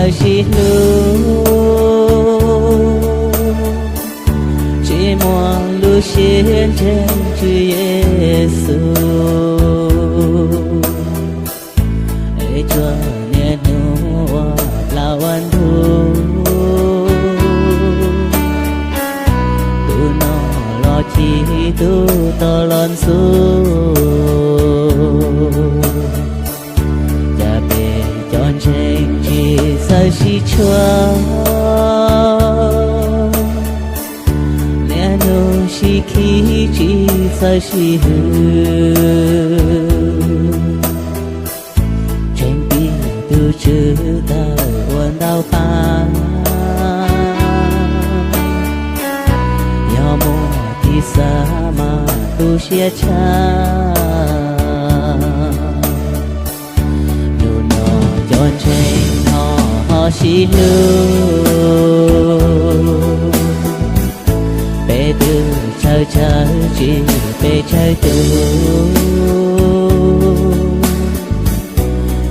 txawj sib hlub, tsis muaj lub siab ntseeg Tswv Yexus. Es tsuas niaj hnub ua plaub ua ntug, tus no los chim tus tod los ntxub. Cas peb cov ntseeg tsis txawj sib tshuam, niaj hnub sib khib tsis txawj sib hlub, tseem tiv tus Tswv tawm ua ntau pab, yog muaj tis xav mas tu siab tshaj. Hnub no cov ntseeg no ho sib hlub, peb twb txhawj txhawj tsis peb txhawj tus,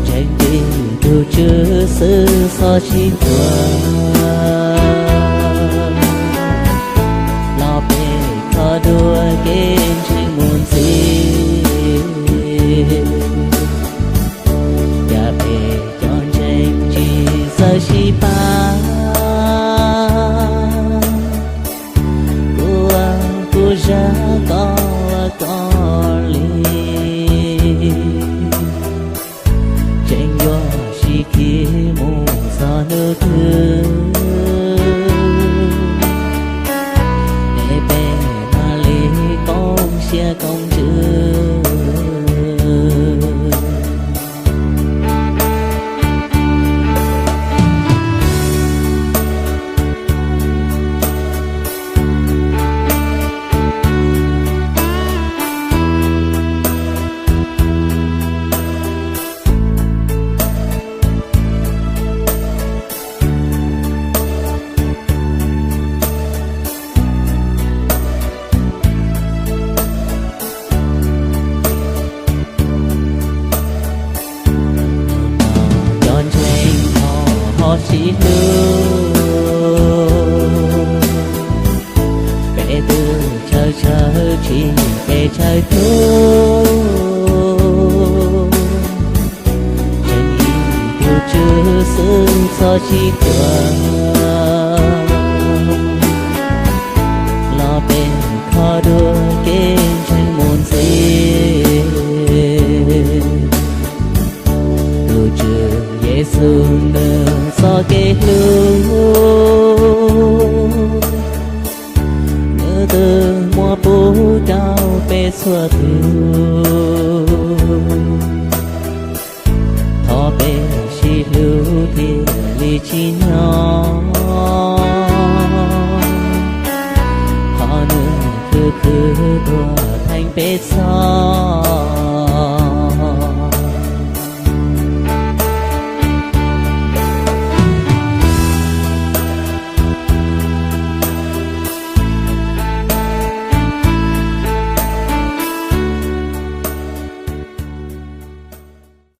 ntseeg tiv tus Tswv xwb txhob sib tuag, los peb txhob duav kev ntseeg mus ntxiv. Cas peb cov ntseeg tsis txawj sib pab, kuv ua kuv zaj, koj ua koj li, tseem yuav sib khib mus txog hnub twg, es peb mam li koob siab koob ntsws. Cov ntseeg no ho sib hlub, peb twb txhawj txhawj tsis peb txhawj tus, ntseeg tiv tus Tswv xwb txhob sib tuag,